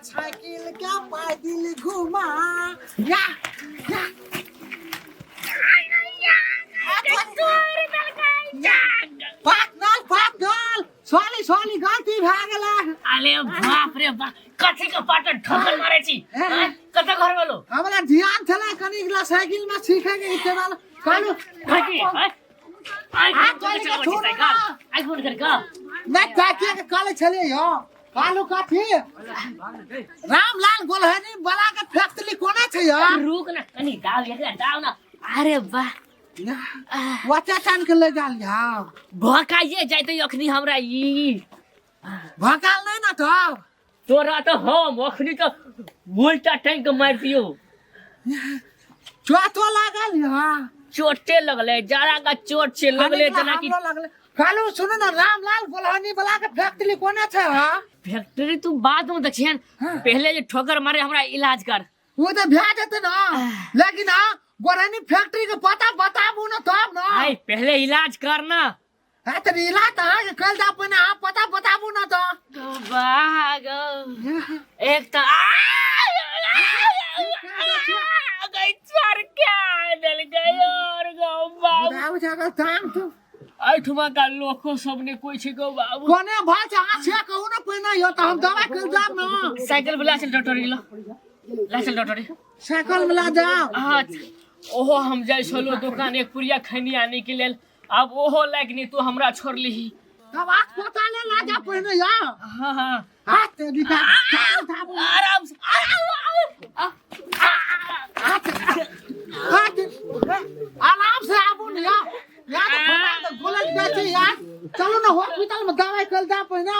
Cycle के पैदल घुमा या या। पागल पागल, सॉरी सॉरी, गलती भए गेलै। अरे बाप रे बाप, कथी के पाटन ठोकर मारे छी? आँय, कतऽ घर गेलो? हमरा ध्यान छलै कनी ला साइकिल में सीखे के इस्तेमाल कहलू। कथी? आँय? आँय, हाथ फोन जोड़ि के चलबै छी छोड़ू साइकिल? ना। आँय, फोन कर का? नहि, काकिया के कहले छलियै यौ, कहलू कथी, रामलाल गोलहरी बला के फैक्ट्री कोना छै यौ? रुक ना कनी, दाव एकरा दाव ना। अरे वाह! बच्चा टान के ले जाल यौ। भकाइए जाइते अखनी हमरा ई। भकाल नहि ना तब। तोरा तऽ हम अखनी तऽ उल्टा टांग के मारि दियौ। चोटो लागल यौ? चोटे लगले, जाड़ा का चोट छै लगले कनिक जेना कि हमरो लगले। कहलू सुनू ना, रामलाल गोलहनी बला के फैक्ट्री कोना छै? हाँ। फैक्ट्री तू बाद में देखियन। हाँ। पहले जे ठोकर मारे हमरा इलाज कर। वो तो भए जेतै ना, लेकिन हाँ गोलहनी फैक्ट्री के पता बताबू ना तब ना। आय, पहले इलाज कर ना। हाँ तो इलाज तो अहाँके कल जा, पहिने अहाँ पता बताबू ना तो। बाग एक तो गई चरका देल गई और गौ बाबू। बुझाबू छै अगर ताम तू। एहिठुमा का लोको सब ने कोई छै गौ बाबू। कोने भऽ छै अहाँ से कहू ना पहिने यौ, तऽ हम दवाइ कल जाब ना। साइकिल पर ला चल डॉक्टर गेलो, ला चल डॉक्टर। साइकिल में ला जाओ। हाँ, ओहो हम जाइ छलहुँ दोकान एक पुड़िया खैनी आने के लेल, आब ओहो लाइक नहीं तू हमरा छोड़लिही। तब अस्पताले ला जा पहिने यौ। हाँ हाँ। हाथ ते दिखा उठाबू। आराम से हाथ आराम से आबू ने यौ, यार तो फटा तो गोलक जाइ छै यार। चलू ने हॉस्पिटल में दवाई कल जा पहिने।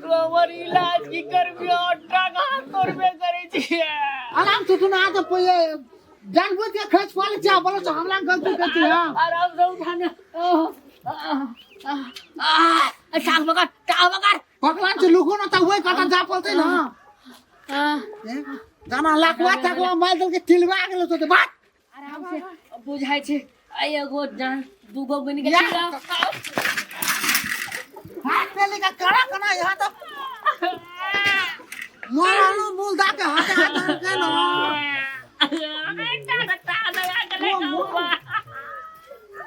तू हमर इलाज की करबी और टांग हाथ तोड़बे करै छियै। आराम से सुना तो पहिले जानबूझ के खर्च पड़े छै, बोलो तो हमरा गलती करती है। आराम से उठाने। टांग पकड़, टांग पकड़। पकड़ान से लुको ना त वही कटा जा पड़ते ना। जाना लाखवा तकवा मार दल के तिलवा गेलो तो बात। आराम से बुझाइ छै, आ एगो जान दूगो बनि गेल। या। हाथ पे लेके कड़ा कना यहाँ तो मोरानो मूल दा के हाथ हाथ के ना।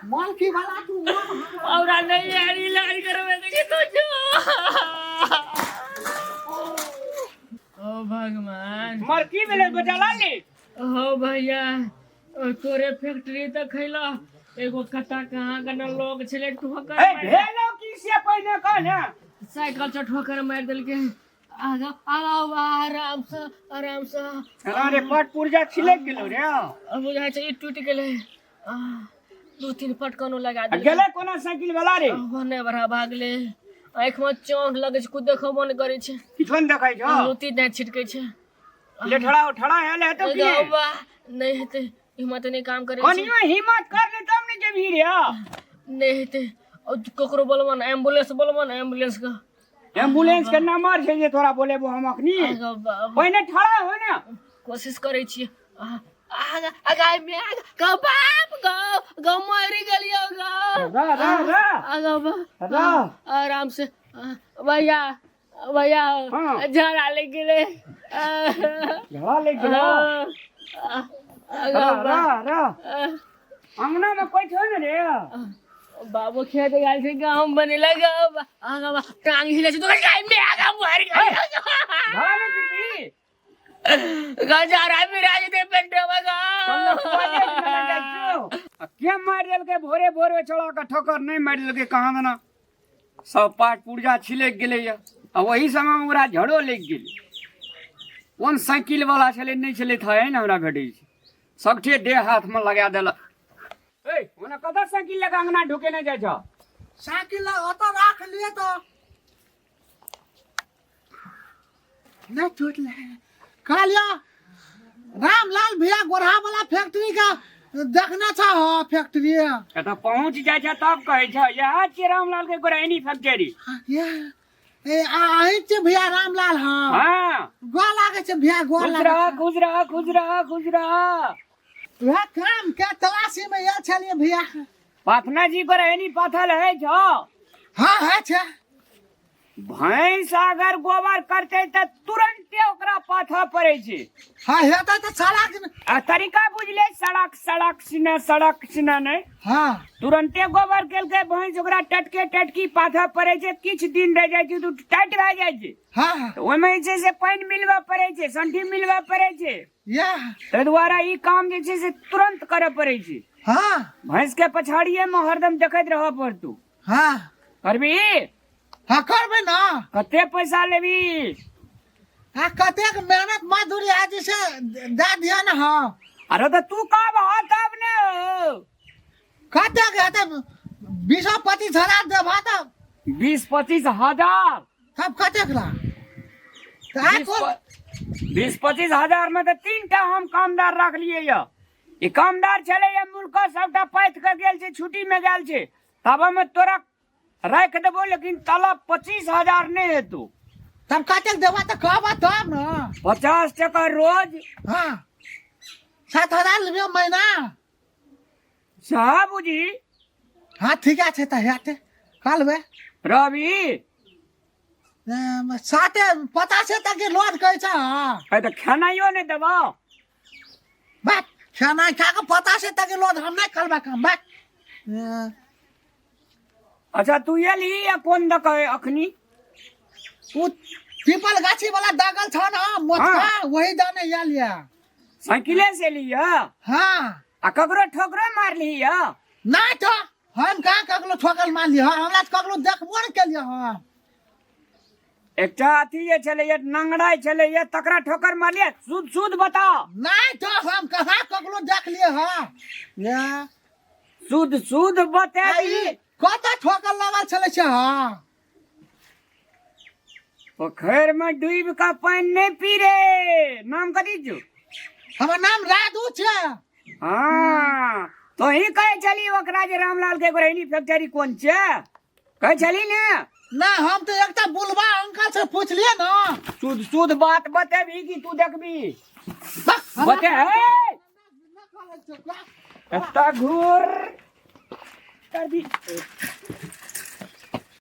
मन की वाला तू मन। और नहीं यार, इलाज करबे देखी तो जो। ओ भगवान! मर की भेलै बेटा लाली? हो भैया, ओ तोरे फैक्ट्री तऽ खैला एगो कता कहाँ के न लोग छलै ठोकर ए मारि- भेलो की से पहिने कह ने। साइकिल से ठोकर मारि देलकै। आगा आराम आराम से, आराम से। अरे पट पुर्जा छिलक गेलो रे। अब बुझाइ छै ई टूटि गेलै। दू तीन पटकनो लगा आ देलकै। गेलै कोना साइकिल वाला रे? ओने बड़ा भागले। आँखि में चोट लगै छै, कुछ देखबो नहि करै छै। किछो नहि देखै छौ? लुती नहि छिटकै छै। लेठड़ा उठड़ा है ले तो की? गौवा नहि हेतै, हिम्मत नहि काम करै छै। कनियो हिम्मत कर ने तब ने जेबही रे। नहि हेतै। और ककरो बोलबो ने एम्बुलेंस, बोलबो ने एम्बुलेंस के। एम्बुलेंस के नंबर छै जे तोरा बोलेबो हम अखनी? गौवा। पहिने ठड़ा हो ने। कोशिश करै छियै। आगा आगा मे आगा गौ बाप गौ गौ मरि गेलियो गौ। रा रा रा। आगा बा। रा। आराम से। भैया भैया। हाँ। झड़ा लग गेलै। झड़ा लग गेलो? आगा रा बा। रा रा, अंगना में कोई छौ ने रे? बाबू खेत गेल छै, गाँव बनेला। गाँव आगा बा, टांग हिले छै तो गाय में आगा मरि गेल। झड़ा नहीं फिरबी? गजारा मिरा जेतै पेटवा। चल ने, खुआ दे, ने जाइ छियौ। आ के मारि देलकै भोरे भोरे चढ़ा के ठोकर? नहि मारि देलकै कहाँ दना, सब पाट पुर्जा छिलकि गेलैया आ ओही समय मे ओकरा झड़ो लागि गेलै। कोन साइकिल वाला छलै नहि छलै था ने हमरा भेटै छै, सगठे देह हाथ मे लगा देलक। ए ओना कतऽ साइकिल लगा अंगना ढुकेने जाइ छौ? साइकिल ओतऽ राख लिए तो नहीं टूटले। कहलियो रामलाल भैया गोरहा वाला फैक्ट्री का देखना छा हो फैक्ट्री? एतऽ पहुँच जाइ छै तब कहै छै इएह छियै रामलाल के गोरैनी फैक्ट्री। ये ए अहीं छियै भैया रामलाल? हाँ। हाँ। गोर लागै छै भैया, गोर खुश लागै रह छै। खुश रह, खुश रह, खुश रह। वएह काम के तलाशी में आयल छलियै भैया। पाथना जी गोरैनी पाथल है छौ? हाँ है छै। भैंस अगर गोबर करतै तऽ तुरन्ते ओकरा पाथऽ पड़ै छै। हाँ, हेतै तऽ सड़क। आ तरीका बुझले, सड़क सड़क सिना सड़क सिना नहि। हाँ। तुरन्ते गोबर केलकै भैंस, ओकरा टटके टटकी पाथऽ पड़ै छै। किछु दिन रहि जाइ छै तऽ टाइट भए जाइ छै। हाँ। तऽ ओहिमे जे छै से पानि मिलबऽ पड़ै छै, संठी मिलबऽ पड़ै छै। इएह। ताहि दुआरे ई काम जे छै से तुरन्त करऽ पड़ै छै। हाँ। भैंस के पछाड़िए मे हरदम देखैत रहऽ पड़तौ। हाँ। करबी? हाँ, करबै ना। कते पैसा लेबी? आ कतेक मेहनत मजदूरी आज से दे दिया ना। हाँ। अरे तऽ तू कब हो तब ने हो। कतेक हेतै? 20-25 हजार देबा तऽ। 20-25 हजार? तब कतेक ला तऽ आ बीस कोन 20-25 हजार में तऽ तीन टा हम कामदार रखलियै यऽ। ई कामदार छलै यऽ मुल्क सबटा पाथि के गेल छै, छुट्टी में गेल छै। तब हम तोरा राखि देबो, लेकिन तलब 25 हजार नहि हेतौ। तब कतेक देबा तऽ कहबा तब ने। 50 टका रोज। हाँ, 7 हजार लेबै महीना। सह बुझी। हाँ, ठीक छै, तऽ हेतै कहलबै। रवि। साते पचासे तक लोड कहै छ। हाँ। है तऽ खेनाइयो नहि देबो? बात खाना खा कऽ पचासे तक लोड हम नहि करबा काम बात। अच्छा, तू एलही या कोन दऽ कहे अखनी? ओ पीपल गाछी वाला दागल छ न मोटका, वही दाने आयल या। साइकिले से एलही यऽ? हाँ। आ ककरो ठोकरो मारलिही यऽ? नहीं तो, हम कहाँ ककरो ठोकल मारलियै? हमरा तऽ ककरो देखबो नहि केलियै हम। एकटा अथी जे छलैया, नंगड़ाइ छलैया, तकरा ठोकर मारलियै? शुद्ध शुद्ध बताओ। नहीं तो, हम कहाँ ककरो देखलियै हँ या। शुद्ध शुद्ध बता। आ ई कतऽ ठोकर लागल छलै से? हाँ। पोखरि में डूबि कऽ पानि नहि पी रे। नाम कथी छौ? हमर नाम राधू छै। हाँ, तोही कहै छली ओकरा जे रामलाल के गोरैनी फैक्ट्री कोन छै, कहै छली ने? ना, हम तऽ एकटा बुलबा अंकल से पूछलियै ने। शुद्ध शुद्ध बात बतेबही कि तू देखबी? बा, हमरा बते हे। एतऽ घूर कर दी।